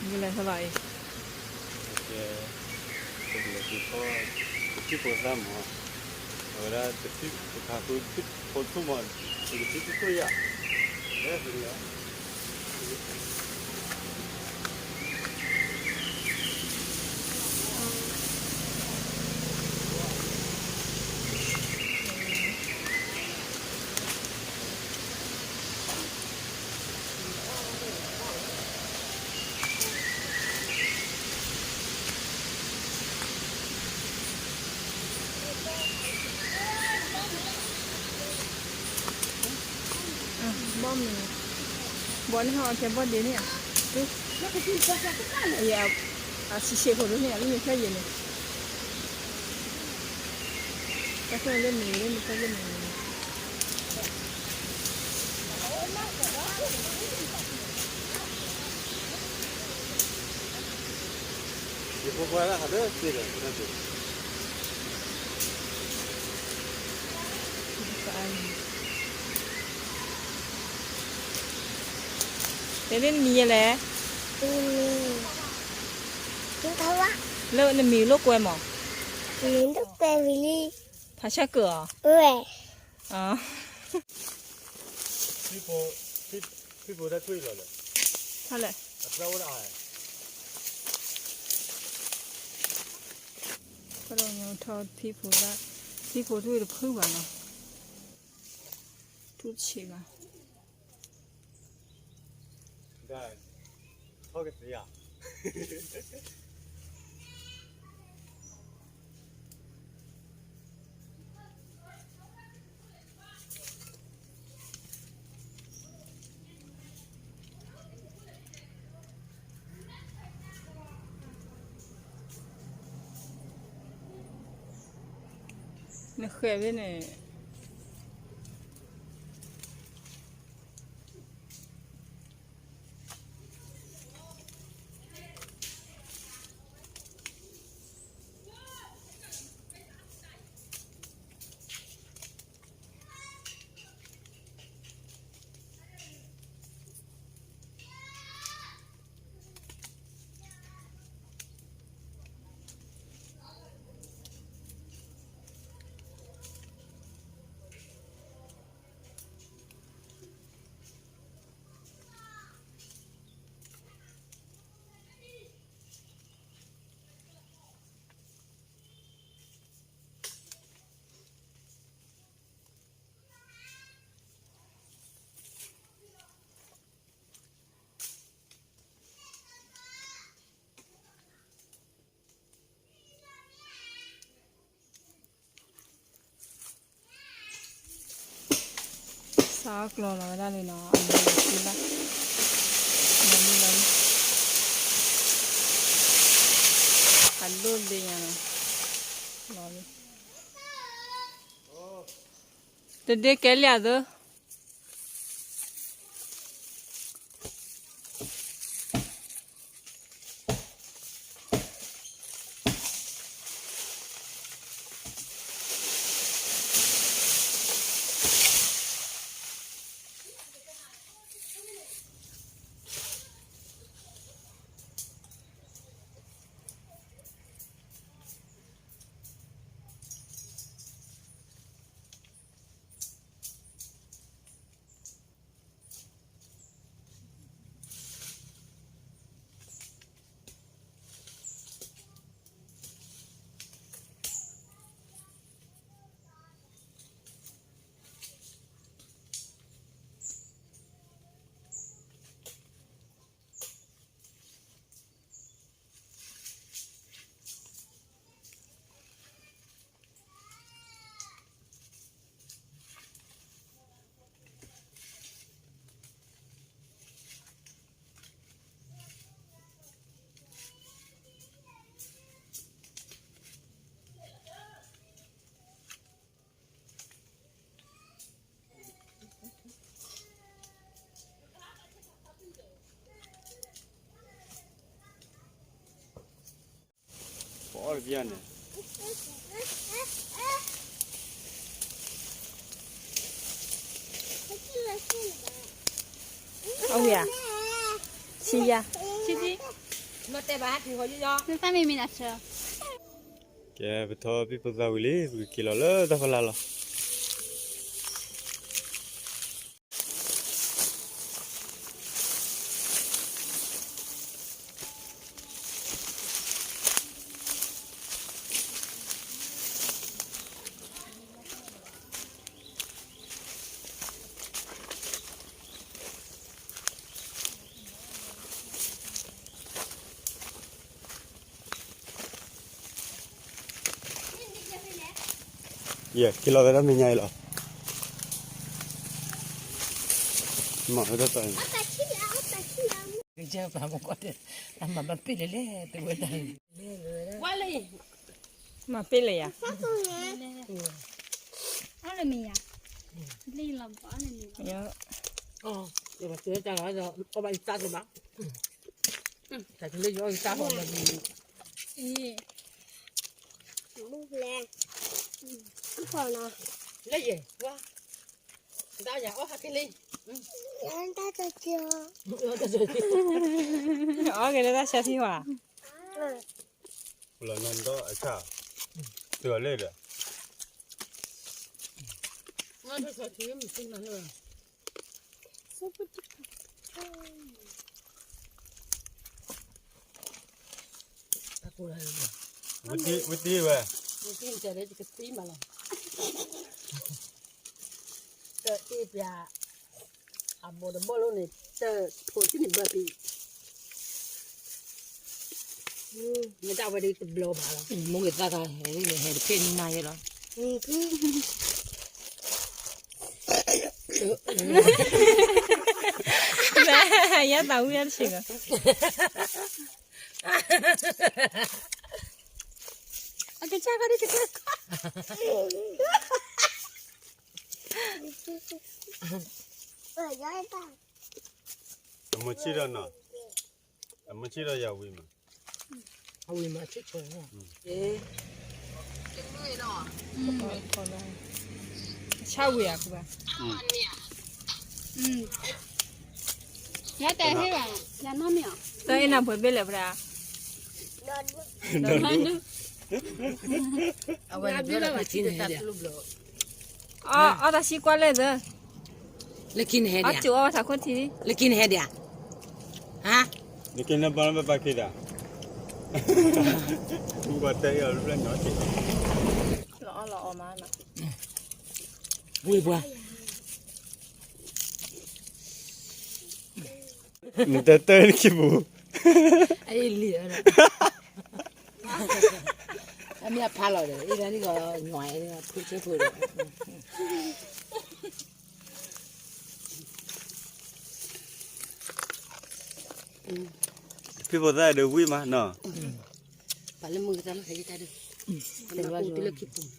မ့ၢ်လဲၤထီၣ်လီၤအံၤ, ကဲ, ပကလဲၤတုၤဖီ, တထံၣ်ဖိသၣ်မး, အဝဲဒၣ်တထံၣ်တခါဃု ဖိထူၣ်မး, ပကထံၣ်တထူၣ်ယၤ, လဲၤပကလဲၤ ဘီမုၢ်, ဘီန့ၣ်ဟီအကဲဘီဒ့န့ၣ်ဧါ, အဆံးဆံးဖိဒိၣ်န့ၣ်ဧါ လၢမ့ၢ်ဖျၢၣ်ယဲၢ်န့ၣ်, တၢ်ဖျၢၣ်လၢမ့ၢ်လၢမ့ၢ်ဖျၢၣ်လၢမ့ၢ်န့ၣ် ယဖိခွါလၢဟးလၢသ့ဒီး တဲန့ၣ်နမံၤယဲလဲၣ်, လၢနမံၤလိာ်ကွဲမး, ဖးဆၢကၢၢ်အီၤ, ဖံဖိတၢ်ထွံၣ်လီၤလဲၣ်, ဖံဖိထီၣ်ဖံဖိတၢ်, ဖံဖိထွံၣ်တဖုဘၣ်နီၤ, ထူၣ်ဆံးဘၣ် ထီၣ်ကသ့ဧါ. နဃဲၤဖဲန့ၣ် စးအီၣ်ကျီလီၤဝဲဒၣ်လံနီၤ, အမ့ၢ်လီၤလံ, လီၤလံ, အဒိၣ်ဒ့ညါနီၤ, လီၤလံ, တဒ့ကဲလံအသၢ ပအီၣ်တဘျီန့ၣ်, အဝဲ, ဆံယၤ ဆံဒံ, မ့ၢ်တဲဘၣ်ဟဲက့ၤဟီယီယီ, မ့ၢ်သၣ်မ့ၢ်မံနၤဆၢ, ကဲ ပထီၣ်ပံၣ်ဖိသၣ်ဝံၤလံ ပကက့ၤလီၤလၢတၢ်ဖီလာ်လီၤ. ယဲ က့ၤလီၤဝဲဒၣ်မဲာ်ညါအံၤလီၤ. မၤဝဲဒၣ်တၢ်အံၤ, ကစၢ်ပှၤမကီၢ်တဲ, အမၤဘၣ်ပ့ၢ်လဲၣ်လဲၣ် တဝဲဒၣ်အံၤ, ဝါလံ, မၤပ့ၢ်လဲၣ်ယၤ, အီၣ်လၢမ့ၢ်ယၤ, လံလီၤဘီအီၣ်လၢမ့ၢ်ယၤ, ယဘၣ်တဲတၢ်လီၤဒီး အီၣ်ဘၣ်ယတၢ်တဘၣ်, တၢ်ကလၢယအီၣ်ယတၢ်ဟီၣ်လီၤ, အံၤ, လၢယဲ, ဝါ, တၢ်ယၤအီၣ်ဟးက့ၤလံ, တၢ်ကက့ၤ, အီၣ်က့ၤလၢတၢ်ဆၢထံၣ်ဝါ, လီၤနၤဒီးအဆၣ်, တုၤအီၤလၢဒီး ဝံတံၢ်ဝဲ, ဝံတံၢ်မၤလီၤ, တအ့ၣ်ပျး, အဘီတဘီလိၤန့ၣ် တဖိးထံန့ၣ်ဘၢပံး, မ့ၢ်တၢ်ဝဲဒၣ်တဘျီဘၣ်လီၤ, မိၢ်ဂ့ၤသၣ်သၣ်ဟဲ ဟဲတဖ့ၣ်နံၣ်နါယဲလီၤ, ယဲသးဝံၣ်တဆံးကီး, အကစၢ်ခီဒ်ကစၢ်ခီ, အမိၢ်ဆံၣ်ဒီးနီၤ, အမိၢ်ဆံၣ်ဒီးယၤဝံၤမး, အဝံၤမးဆံၣ်ဆၢ, ဆၣ်ဝံၤဧါ, ယတဲဟ့ၣ်ဘၣ်, ယနီၢ်မ့ၢ်အီၤ, တၢ်အ့ၣ်နၤပှဲၤဘ့ၣ်လဲၣ်ပှၤ, အဝဲဒၣ်, အီၣ်တၢ်ဆံကွၢ်လဲၣ်သၢ, လၢခံနဟဲဒံး, အီၣ်ကၠိအီၣ်ဝဲထးခိၣ်ထံ, လၢခံနဟဲဒံးဧါ, ဟါ, လၢခံနဘၣ်လၢပပာ်ခံဒံး, လီၤအီၣ်လီၤအီၣ်မး, ဝံၤပှၤ နတၢ်တၢ်ခံပူၤ, အအံၤလံ, အမ့ၢ်အဖးလီၤဒီး အံၤဒၣ်န့ၣ်ကီး ညွၤအံၤ ဖုဆ့ဖုဒီး, ဖံဖိသၣ်ဒီးဝံၣ်မးနီၤ, ပှၤလၢမုၢ်ကသၣ်လၢဟဲယတၢ်ဒီး, ပှၤလၢမုၢ်ကသၣ်လၢခံပူၤ